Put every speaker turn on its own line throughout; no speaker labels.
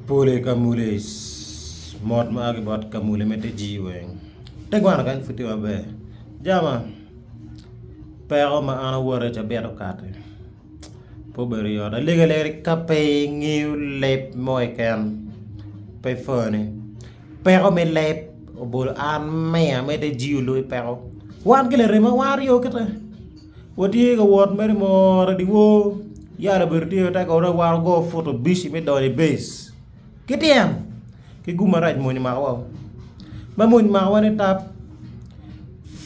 Pole Kamuli mot ma a ki bot Kamuli me te jii weng tegwaro kany pud tye maber jama peko ma an awoto i cabit okati pe obedo yot alegi alega ni ka pe ingeyo leb mo keken pe ipwonye peko me leb obedo an miya me te jii olubi peko wan ki larema wan aryo kite. Watye ka wot mere mot i dyewor yat obedo tye te kore wan wago put obici me donyo i base ki tyen ki gum marac mony omakowa ma mony omakowa ni tap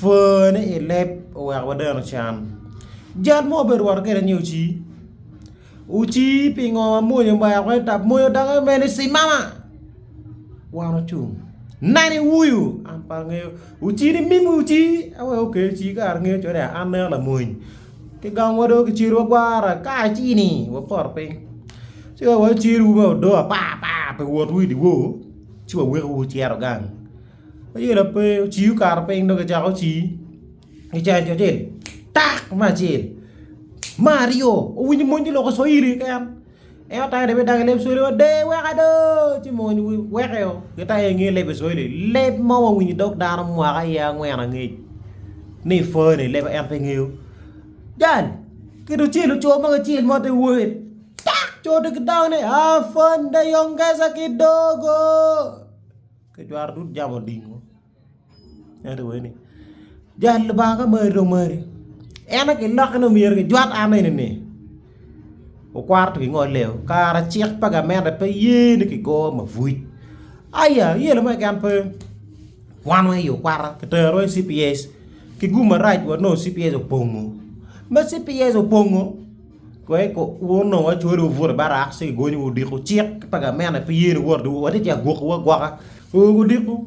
pwone i leb oweko wadeno can jal mo obedo wot kwede ni ocii ocii pingo ma mony omako ni tap mony odange mere ni cimama wan ocung nani wuyu an pe angeyo. Ocii ni mimi ocii awe oke ocii kara ngeyo cone an neno lamony ki gangwa dong kicelo wa gwara kacini wapoto piny ci ka wacelwu me odo apar par pi wotwu i dyewor ci waweko wu wucito gang ayela pe ocii okato piny dong kicako ocii kicayo acel tak me acel me aryo owinyo mony tye loko cwahili keken. En otango ni bidok i leb Swahili wa de weka do ci mony weke o gitye inge leb Swahili leb mo ma winyo dog dano mwaka aye angwen angec ni pwony leb en pe ngeyo jal kit ocel oco ma kicel mo te woyo tak co tye ki dog ni afande ongeza kidogo kijwero dud jamo odingo. Ento wene ni, Jal Lubanga ka mari dong mari. En aye gilokke ni myero gijwat an eni-ni. Okwaro to gingole-o. Kara cik pa gamente pe ye ni kigo mabuc. Aya, yelo mo keken pe. Wan weng i okwata, kiterowa i CPS. Ki gum marac wanongo CPS opongo. Ma CPS opongo, wek wun onongo wacwali wubuto i barak ci kigonyowu odiko. Cik pa gamente pe ye ni wuwot watye ka gwokowu agwoka. Odiko.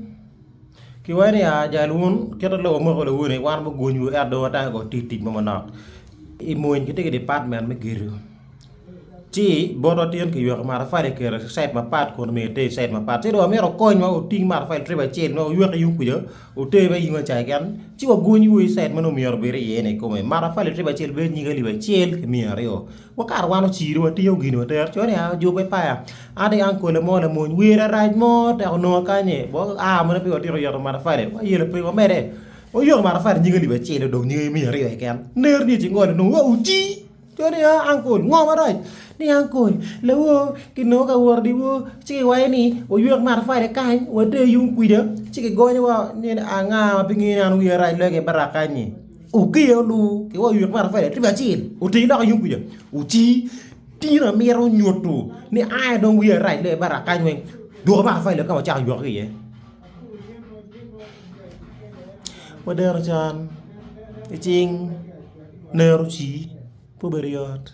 Kiwaco ni aa jal wun kit ma lobo moko lawoni wan gugonywu ento dong watango kong tic tic mo manok i mony gitye ki department me gedo ci botwa tin kiyweko matafali kiketo i cait mapat kun omyero iter i cait mapat ci dong wamito wukonywa wuting matafali trip acel ma wuywek yung kuca wuter bene yung ca keken ci wagonywu i cait ma nongo myero obed iye ni kikome matafali trip acel bedo nyig alip acel ki miya aryo. Wakato wan ociro watingo gini watero co ni aa ojube paya an tye ki ankole mo lamony wire rac mo tek ononga kany-nyi aa meno pe watyeko yoto matafali wayelo pe wamede wayoto matafali nyige alip acel odong nyige miya aryo keken ner ni cingoli onongo wa oti co ni aa ankol ngo marac ni ankol lawor kinongo ka wot dyewor ci kiwaco ni oywek matafali kany water yung kwija ci kigonyowa ni anga ma pe ngeyo ni an wiya rac loyo ki barak kany-nyi. Okeyo olu ki wa oywek matafali atir acel oting dok yung kuca oci tin amito nyuto ni an dong wiya rac loyo barak kany weng dwoka matafali ka wacako ywek ki iye wadeno can i cing nero ci pe obedo yot.